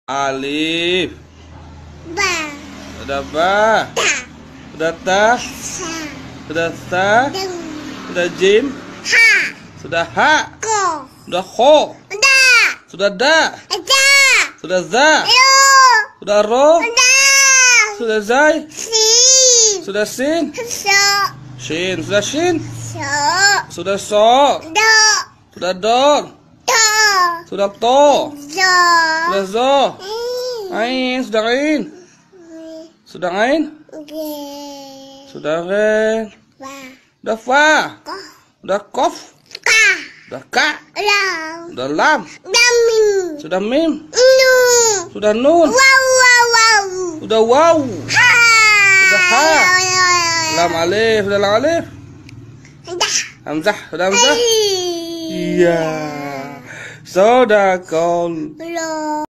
Alif. Ba. Sudah ba. Ta. Sudah ta. Sa. Sudah sa. Deng. Sudah jim. Ha. Sudah ha. Ko. Sudah kho. Da. Sudah da. Da. Sudah za. Yo. Sudah ro. Da. Sudah zai. Si. Sudah sin. So. Shin. Sudah shin. So. Sudah so. Do. Sudah don. To. Sudah to. Zo. Sudah zo. Ain. Sudah ain. Sudah ain. Ge. Sudah ren. Ba. Sudah fa. Ko. Sudah kof. Ka. Sudah ka. Lam. Sudah lam. Damin. Sudah mim. Nu. Sudah nun. Wow wow wow. Sudah waw. Ha. Sudah ha. Ya. Lam alif. Sudah lam alif. Dah. Hamzah. Sudah hamzah. Iya. Sudah kol. Belum.